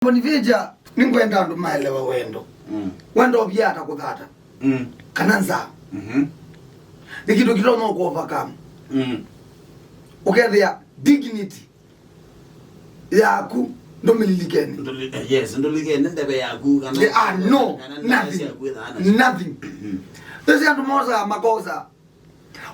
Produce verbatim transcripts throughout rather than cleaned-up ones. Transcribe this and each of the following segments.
Bonifeja, nĩngwenda andũ maelewe wendo. Mm. Wendo ũvia ata kũthata? Mm. Kana nzaa. Mhm. Nĩ kĩndũ kĩtonya kũ overcome. Mm. Ũkethĩa dignity yaku ndũmĩlilikene. Ndũli-, eh, yes, ndũlikene ndeve yaku kana, yeah, ah, no, kana nothing. Yaku ĩthana. Nothing. Mhm. Those andũ mosaga makosa.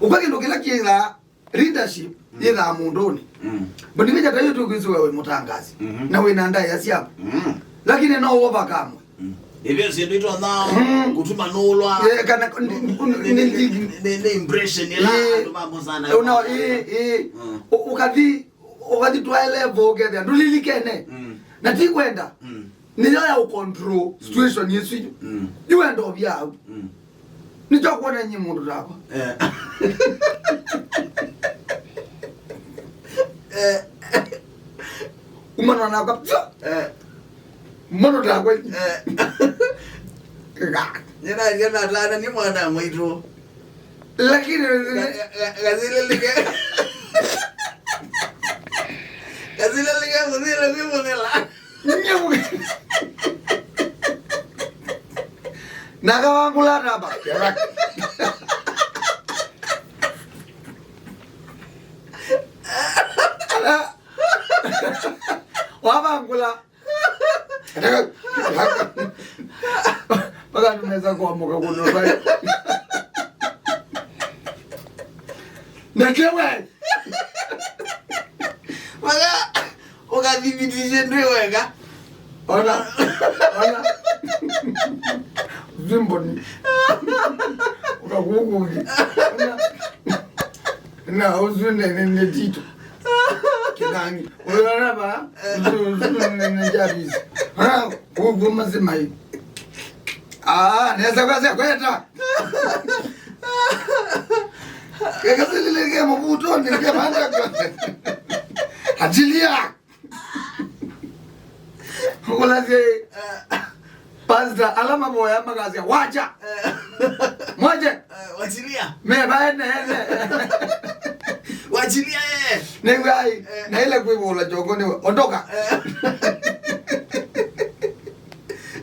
Ũkwa kĩndũ kĩla kĩthaa leadership, mm, yĩthaa mũndũnĩ. Mm. But nĩvĩja ta yu tũkwĩsĩ we wĩ mũtangazi. Mhm. Na wĩ na ndaĩa syaku. Mm. Lakini no overcome. Mm. Ivyo syĩndũ itonya, mm, kũtuma nũlwa. Eh, kana nĩ, nĩ, nĩ, nĩ, nĩ impression ĩla, eh, andũ mamosana. Una, eh, eh. Mm. Ũ-, ũkathi, ũkathi twae level ũkethĩa ndũlilikene. Mm. Na ti kwenda. Mm. Nĩyo ya ũcontrol situation ĩsu yu. Mm. Yu wenda ũvya au. Mm. Nĩkyo kuona nyie mũndũ takwa. Eh. Eh. Umana nakwa. Eh. Mũndũ takwa. Eh. Ga. Nyina, nyina tana nĩ mwana mwaitũ. Lakini ga-, ga-, ga-, gasililike. Gasililike, mũthile kwĩmũthela. Nyie mũke. Na kawangũla namba. Wavangũla. Mpaka tumeza kuamuka kuno bai. Nekewe. Mpaka ũkathibitishe ndwĩ wega. Ona, ona. Zimboni. Ukakukuki. Ona. Na, ũsu nĩ, nĩ, nĩ Tito. Kĩnangi. Ũyona va? Ũsu, ũsu nĩ, nĩ Jarvis. Ha, kuku masimai. Ah, nesa kwa se kweta. Kekasilile ke mũvuto, nĩ ke manda kwa. Achilia. Ũkũlasya ĩ, pastor, ala mavoya makasya, "Wacha! Mwache!" Eh, wachilia. Me vae nene. Wachilia, eh. Nĩw'ai, eh, na ĩla kwĩvũla kyongo nĩwe, "Ondoka!" Eh.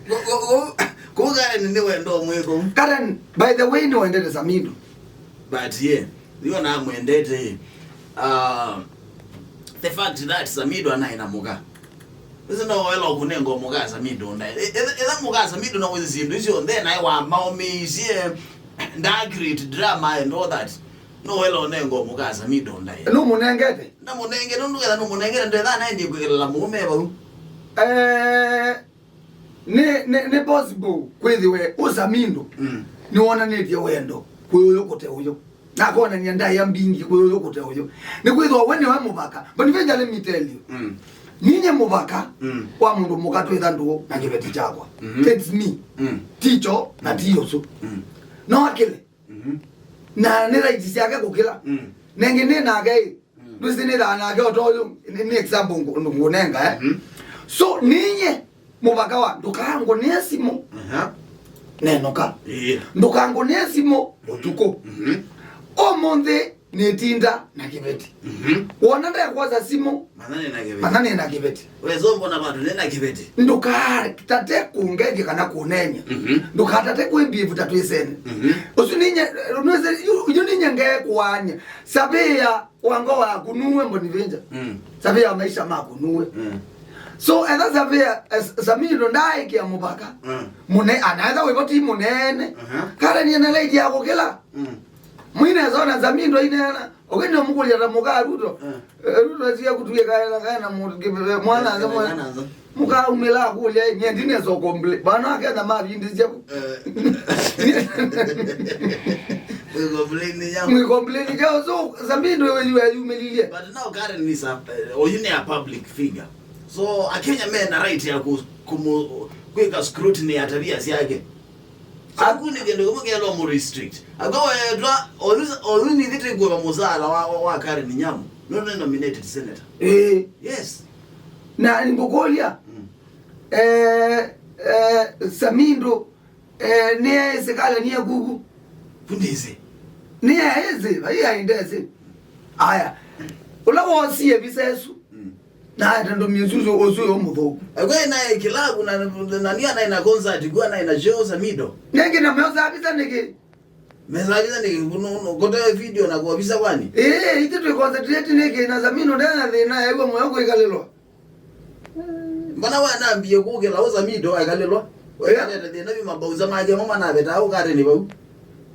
Kũ-, kũ-, kũ-, kũ Karen nĩ wendo mwĩkũ? Karen, by the way, nĩwendete Samido. But yeah, ndio namwendete. Uh, the fact that Samido anaĩ na mũka. Ĩsu no wela ũkũnenga mũka Samido ndaĩ. Ĩ-, ĩtha, ĩtha mũka Samido na wĩsĩ syĩndũ icio, then naĩ wamaũmĩisye, nda create drama and all that. No wela ũnenga mũka Samido ndaĩ. Nũmũnengete? Ndamũnenge, nũndũ ketha nũmũnengete, ndetha naĩ nĩkwĩkĩlĩla mũũme vau. Eh, Nĩ, nĩ, nĩ possible kwĩthĩwe ũ Samido, mm, nĩwonanĩtye wendo kwĩ ũyũ kũte ũyũ, na akonany'a ndaĩa mbingĩ kwĩ ũyũ kũte ũyũ. Nĩkwĩthĩwa we nĩwe mũvaka. But Benja, let me tell you. Mm. Ninye mũvaka, mm, wa mũndũ mũka twĩtha ndũũ na kĩveti kyakwa. Mm-hmm. It's me. Mm. Ti kyo na ti ũsu. Mm. No akĩle. Mm-hmm. Na nĩ right syake kũkĩla. Mm. Nengĩ nĩ nake ĩ. Mm. Ndwĩsĩ nĩthaa nake o ta ũyũ, nĩ, nĩ example ngũ-, ngũnenga, eh? Mm-hmm. So, ninye mũvaka wa ndũkangũnĩe simũ. Aha. Nenũka. Ĩĩ. Ndũkangũnĩe simũ ũtukũ. Mm-hmm. Ũmũnthĩ nĩtinda na kĩveti. Mm-hmm. Wona ndekwosa simũ, manya nĩ na kĩveti. Manya nĩ na kĩveti. Wesombo na vandũ nĩ na kĩveti. Ndũkatate kũngethya kana kũneeny'a. Mm-hmm. Ndũkatate kwĩmbĩvu ta twĩsene. Mm-hmm. Ũsu ninye, nĩwĩsĩ, yu, yu ninye ngekũany'a. Savĩa wa ngoo yaku nuwe, Mbonivenja. Mm. Savĩa wa maisha maku nuwe. Mm. So, etha savĩa, eh, Samido ndaaĩkĩa mũvaka. Mm. Mũne-, anaetha wĩvo ti mũnene. Uh-huh. Kala niĩ na lady ya kũkĩla. Mm. Mwinezona Samido ineena. Ũkĩnĩ ũmũkũlya ta mũka Ruto. Mm. Eh, Ruto asia kũtuĩka ena kaena mũndũ kĩveve. Mwana nze mwana. Mwana nze. Mũkaumĩla akũlya, nye ndinesa ũkomble-, vana akenda mavindisya vu. Eh. Mwĩkomplaini ya. Mwĩkomplaini ya, so, Samido yu ayumĩlilye. But now Karen is a, eh, oyu nĩ a public figure. So, Akenya mena right ya ku-, kumu-, kwĩka scrutiny ya tabia syake. Aku nĩ kĩndũ kĩmwe kĩelwa mũ restrict. Akwa wetwa, oyu, oyu nĩ thĩtĩ kwĩva mũsaala wa, wa, wa Karen Nyamu. Not a nominated senator. Eh. Yes. Na ngũkũlya, mm, eh, eh, Samido, eh, nĩ aĩsĩ kala nĩ ekuku? Kundĩsĩ. Nĩ aĩsĩ, vai aindesĩ. Aya. Ũla wosie visa ĩsu. Mm. Na ete ndũmi ũsu ũsu ũmũthũku. Ekwe naye kilabu na, na nĩ anaĩ na concert, kwa anaĩ na show Samido. Nĩngĩ na meosa visa nĩkĩ? Mesa visa nĩkĩ? Kote video na kwa visa kwani? Ĩĩ, ithe twĩ concentrate nĩkĩ na Samido ndena thĩna, ewe moyo kwĩkalĩlwa. Mbona wanambie kũkĩla ũ Samido aikalĩlwa? Ĩĩ. Wĩkalete thĩna vi mabaunza make mo manaveta ũkateni vau.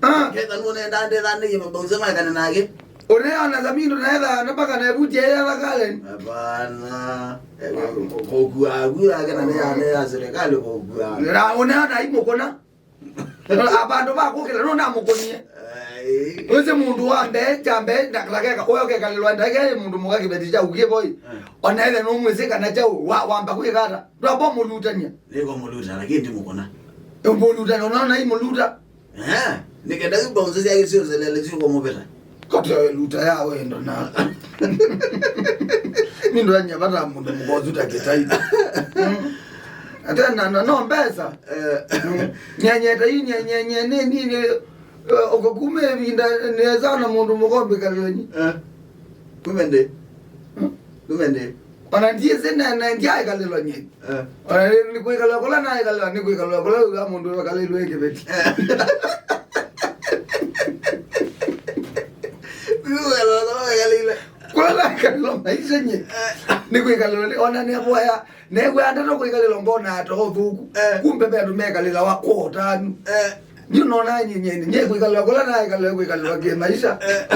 Ah. Ketha nũnenda ndethanĩie mabaunza makane nake. Ũneona Samido naetha na mpaka na evuti ya thakalen. Hapana. Kokua agu yake na nĩ ya, nĩ ya serikali kokua. Na ũneona imũkũna. Abandu bakukila no namũkũnie. Ai. Wĩsĩ mũndũ wa mbee, kya mbee, ndakakeka, ũyo kekalĩlwa ndake, mũndũ mũka kĩveti kya ũkie boy. Eh. Ona ethe nũmwĩsĩ kana kyaũ, wa, wamba kwĩka ata? Ndwamba ũmũlutania. Nĩko mũluta, lakini ndimũkũna. Ũmũlutania, unaona hii mũluta? Eh, nĩkenda yu bounce syake syoselele syũkũmũvĩta. Kote luta ya wendo na. Nindwanya vata mũndũ mũbozu ta kĩtai. Mm. Ate na, na no mbesa. Eh. Mm. Nyenye ta hii, nyenye, nyenye, ni, ni, ni, eh, uko kume vinda, neza na mũndũ mũkombe kalonyi. Eh. Kume ndi. Mm. Kume ndi. Ona ndiĩsĩ na, na ndiaikalĩlwa nye. Eh. Ona nĩ, nĩ kwĩkalĩlwa kũla naĩkalĩlwa, nĩ kwĩkalĩlwa kũla wĩw'a mũndũ wekalĩlwe kĩveti. Eh. Kwĩkalĩlwa kũla wekalĩlwe. Kũla naĩkalĩlwa maisha nye. Eh. Nĩ kwĩkalĩlwa nĩ, ona nĩ avoya. New'a ndeto kwĩkalĩlwa ngona ata ũthũku. Eh. Kumbe ve andũ mekalĩlawa kwa ũtanu. Eh. Ndio naona nyenye, nye kwĩkalĩlwa kũla naĩkalĩlwa kwĩkalĩlwa kĩ maisha. Eh.